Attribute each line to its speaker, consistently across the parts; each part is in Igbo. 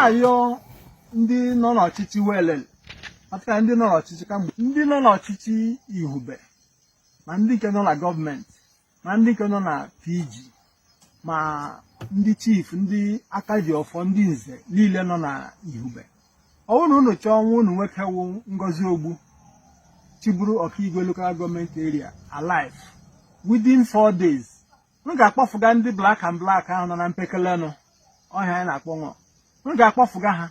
Speaker 1: Na-ayọ ndị nọ n'ọchịchị welele maka ndị nọ n'ọchịchị kamgbe, ndị nọ n'ọchịchị Ihube, ma ndị nke nọ na gọọmenti, ma ndị nke nọ na PG, ma ndị chief, ndị aka ji ọfọ, ndị nze niile nọ na Ihube, ọ bụrụ na unu chọọ nwa unu nwoke wụ Ngozi Ogbu chiburu Okigwe Local Government Area alive within 4 days, m ga-akpọfụga ndị black and black ahụ nọ na mpekelenụ ọhịa anyị na-akpọ ṅọ. M ga-akpọfụga ha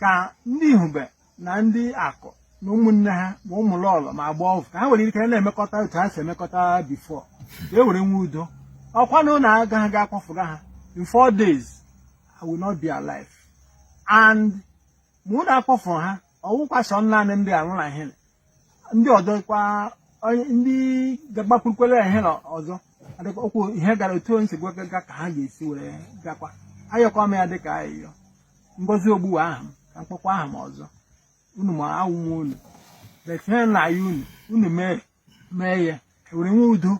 Speaker 1: ka ndị Ihube na ndị Akụ na ụmụnne ha, ma ụmụ lọlọ, ma agba ọgwụ, ka ha nwere ike na-emekọta otu ha si emekọta before, ka e were nwee udo. Ọkwa na ụnụ agaghị ga-akpọfụga ha in 4 days, I will not be alive. And ma ụnụ akpọfụ ha, ọwụkwa sọ naanị ndị anwụ na ihe ndị ọzọ kwa, ndị gbakwurukwere ihe ọzọ adịkwa okwu ihe gara otu onye si gwa ga ka ha ga-esi were gakwa. Ayọkwa m ya dịka ayịyọ. Ngozi Ogbu aha m, ka mkpọkwa aha m ọzọ, unu ma awụ m unu but ihe na ya unu unu mee mee ya ewere nwee udo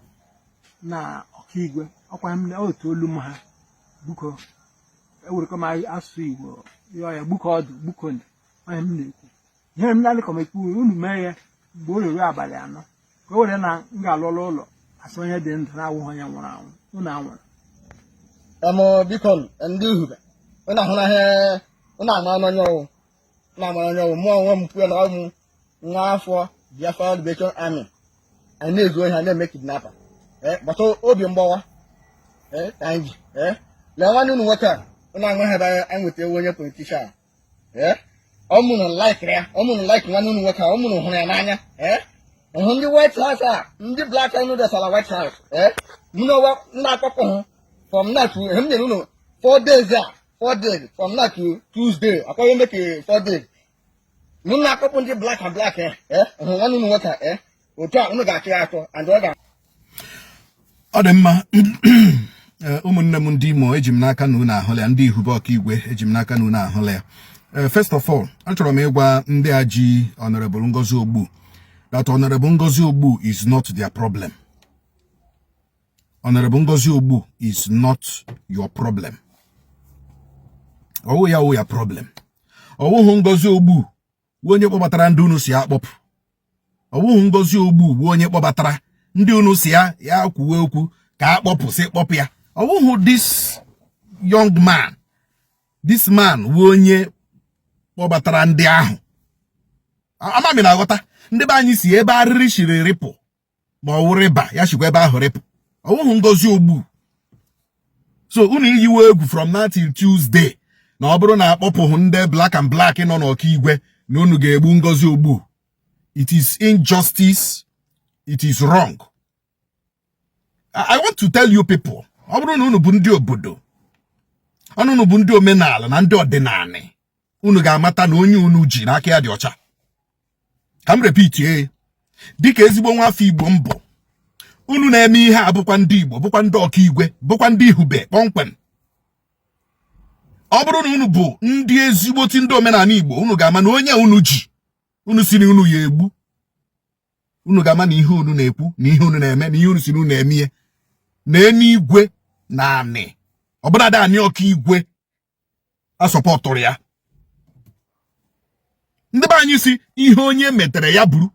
Speaker 1: na Ọkaigwe. Ọkwa m otu olu m ha buko ewerekwa m asụsụ Igbo yọọ ya gbuko ọdụ gbuko onye m na-ekwu ihe m na-adịkọ m ekwu. Unu mee ya mgbe o ruru abalị 4, ka o were na m ga-alụla ụlọ asị onye dị ndụ na-awụghị onye nwụrụ anwụ. Unu anwụrụ.
Speaker 2: Em, biko, ndị Ihube, unu ahụla ihe unu ama n'onye ọwụ, unu ama n'onye ọwụ. Mụ onwe m kwuo na ọ mụ nwa afọ Biafra Liberation Army. Anyị na-ezu ohi, anyị na-eme kidnapper, ee, gbata obi mgbawa, ee, ka anyị ji, ee, lee nwanne unu nwoke a. Unu anweghị ebe anyị nweta ewu onye politician, ee, ọ mụrụ like ya, ọ mụrụ like nwanne unu nwoke a, ọ mụrụ hụrụ ya n'anya. Ee, hụ ndị White House a, ndị black unu desala White House, ee, mụ na ọwa na-akpọpụ hụ from now to m nyere unu 4 days a, 4 days from now to Tuesday, akwaghị make 4 days. Mụ na-akpọpụ ndị black and black, ee, hụ nwanne unu nwoke a, ee, otu a unu ga-achụ ya achọ and ọ ga
Speaker 3: Ọ dị mma. Ụmụnne m ndị Imo, eji m n'aka na unu ahụla ya. Ndị Ihube Ọkaigwe, eji m n'aka na unu ahụla ya. First of all, achọrọ m ịgwa ndị a ji Honorable Ngozi Ogbu that Honorable Ngozi Ogbu is not their problem. Honorable Ngozi Ogbu is not your problem. Ọwụ ya wụ ya problem. Ọwụhụ Ngozi Ogbu bụ onye kpọbatara ndị unu si ya akpọpụ. Ọwụhụ Ngozi Ogbu bụ onye kpọbatara ndị unu si ya ya kwuwe okwu ka a kpọpụ, si kpọpụ ya. Ọwụhụ this young man, this man bụ onye kpọbatara ndị ahụ. Amami na-aghọta ndị be anyị si ebe arịrị shiri rịpụ, ma ọ wụ rịba ya shikwa ebe ahụ rịpụ. Ọwụhụ Ngozi Ogbu. So unu iyiwe egwu from now till Tuesday na ọ bụrụ na akpọpụghị ndị black and black nọ n'Ọkaigwe na unu ga-egbu Ngozi Ogbu, it is injustice, it is wrong. I want to tell you people, ọ bụrụ na unu bụ ndị obodo, ọnụ unu bụ ndị omenala na ndị ọdịnala, unu ga-amata na onye unu ji n'aka ya dị ọcha. Ka m repeat, dịka ezigbo nwa afọ Igbo mbụ, unu na-eme ihe a bụkwa ndị Igbo, bụkwa ndị Ọkaigwe, bụkwa ndị Ihube kpọmkwem. Ọ bụrụ na unu bụ ndị ezigboti ndị omenala Igbo, unu ga-ama na onye unu ji, unu si na unu ya egbu, unu ga-ama na ihe unu na-ekwu na ihe unu na-eme na ihe unu si na unu na-eme ihe na eluigwe na anị, ọbụnadị anị Ọkaigwe asọpọtụrụ ya. Ndị be anyị si ihe onye metere ya buru.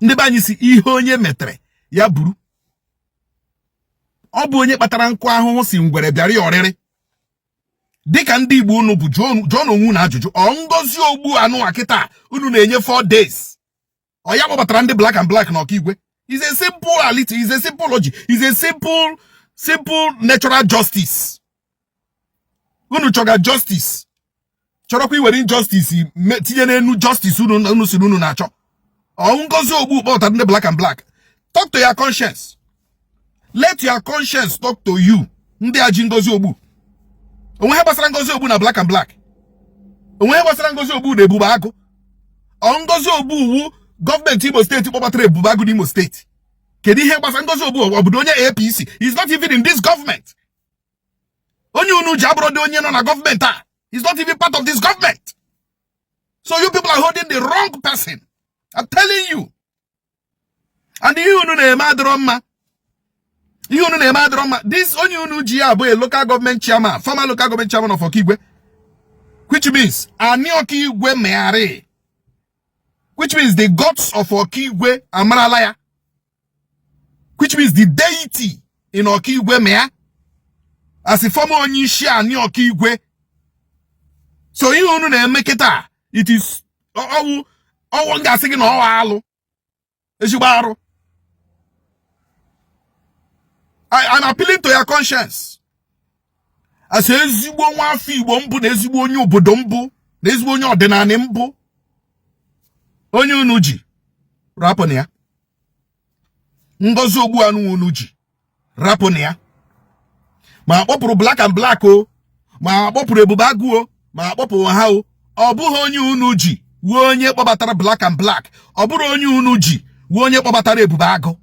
Speaker 3: Ndị be anyị si ihe onye metere ya buru. Ọ bụ onye kpatara nkụ ahụhụ si ngwere bịara ya ọrịrị. Dịka ndị Igbo unu bụ, jụọ onwe unu ajụjụ. Ọ Ngozi Ogbu anụ kịta unu na-enye 4 days, ọ ya kpọbatara ndị black and black na Ọkaigwe? Is a simple ality, is a simple logic, is a simple simple natural justice. Unu chọga justice, chọrọkwa iwere injustice tinye n'enu justice unu unu si unu na-achọ. Ọ Ngozi Ogbu kpọtara ndị black and black? Talk to your conscience. Let your conscience talk to you. Ndị a ji Ngozi Ogbu, onwe ihe gbasara Ngozi Ogbu na black and black? Onwe ihe gbasara Ngozi Ogbu na Ebube Agụ? Ọ Ngozi Ogbu wu gọọmenti Imo Steeti kpọbatara Ebube Agụ n'Imo Steeti? Kedu ihe gbasara Ngozi Ogbu? Obodo onye APC is not even in this government. Onye unu ji abụrụ dị onye nọ na gọọmenti a is not even part of this government. So you people are holding the wrong person, I'm telling you. And ihe unu na-eme adịrọ mma. Ihe unu na-eme adịrọ mma. This onye unu ji ya bụ a local government chairman, former local government chairman of Okigwe, which means ani Okigwe megharị, which means the gods of Okigwe amarala ya, which means the deity in Okigwe mea as a former onye isi ani Okigwe. So ihe unu na-eme kịta, it is ọwụ ọwụ m ga-asị gị na ọwa alụ, ezigbo arụ. I'm appealing to your conscience as ezigbo nwa afọ Igbo mbụ na ezigbo onye obodo mbụ na ezigbo onye ọdịnala mbụ. Onye unu ji, rapụ na ya. Ngozi Ogbuanụ unu ji, rapụ na ya. Ma akpọpụrụ black and black o, ma akpọpụrụ Ebube Agụ o, ma akpọpụrụ ha o, ọ bụghị onye unu ji wuo onye kpọbatara black and black, ọ bụrụ onye unu ji wuo onye kpọbatara Ebube Agụ.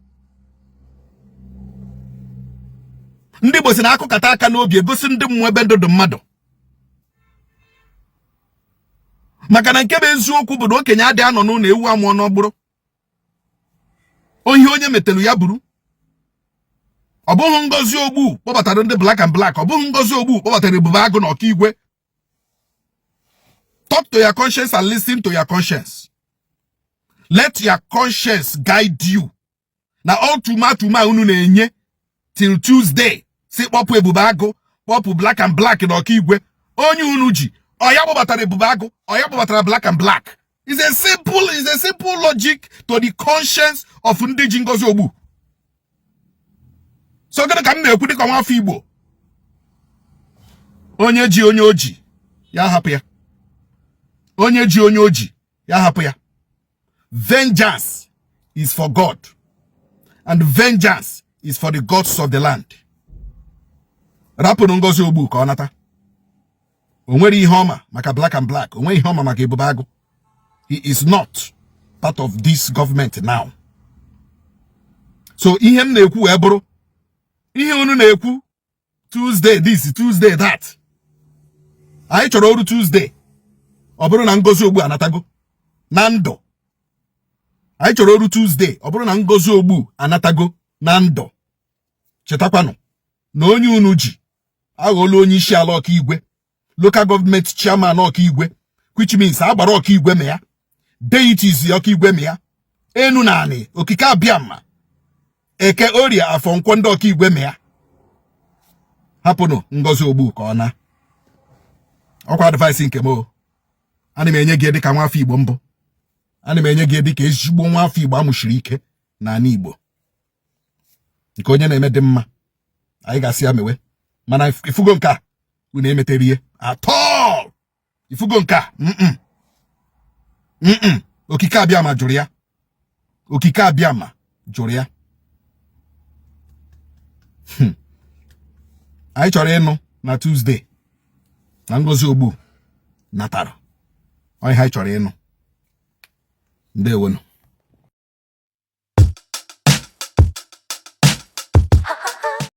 Speaker 3: Ndị Igbo si na akụkata aka n'obi egosi ndị mmụọ ebe ndụ dị mmadụ, maka na nke bụ eziokwu bụ na okenye adịghị anọ n'ụlọ ewu amụọ n'ọgbụrụ. Ohi onye metelu ya buru. Ọ bụghị Ngozi Ogbu kpọbatara ndị black and black, ọ bụghị Ngozi Ogbu kpọbatara Ebube Agụ na Okigwe. Talk to your conscience and listen to your conscience. Let your conscience guide you. Na ultimatum unu na-enye till Tuesday si kpọpụ Ebube Agụ, kpọpụ black and black na Okigwe. Onye unu ji, ọ ya kpọbatara Ebube Agụ, ọ ya kpọbatara black and black. It's a simple logic to the conscience of ndị ji Ngozi Ogbu. So gịnị ka m na-ekwu dịka nwa afọ Igbo? Onye ji onye oji ya hapụ ya. Onye ji onye oji ya hapụ ya. Vengeance is for God, and vengeance is for the gods of the land. Rapụrụ Ngozi Ogbu ka ọ nata. O nwere ihe ọma maka black and black, o nwere ihe ọma maka Ebube Agụ. He is not part of this government now. So ihe m na-ekwu wee bụrụ ihe unu na-ekwu Tuesday this, Tuesday that. Anyị chọrọ oru Tuesday ọ bụrụ na Ngozi Ogbu anatago na ndụ. Anyị chọrọ oru Tuesday ọ bụrụ na Ngozi Ogbu anatago na ndụ. Chetakwanụ na onye unu ji aghọọla onye isi ala Okigwe, local government chairman Okigwe, which means agbara Okigwe ma ya, deities Okigwe ma ya, enu na anị okike abịama eke orie afọ nkwọ ndị Okigwe ma ya. Hapụnụ Ngozi Ogbu ka ọ na. Ọkwa advice nke m o. Ana m enye gị dịka nwa afọ Igbo mbụ. Ana m enye gị dịka ezigbo nwa afọ Igbo amụchiri ike n'ala Igbo. Nke onye na-eme dị mma, anyị ga-asị ya mewe. Mana ifugo nke a unu emetere ihe at all. Ifugo nke a okike abịama jụrụ ya. Okike abịama jụrụ ya. Anyị chọrọ ịnụ na Tuesday na Ngozi Ogbu natara. Ọ ihe anyị chọrọ ịnụ. Ndewonu.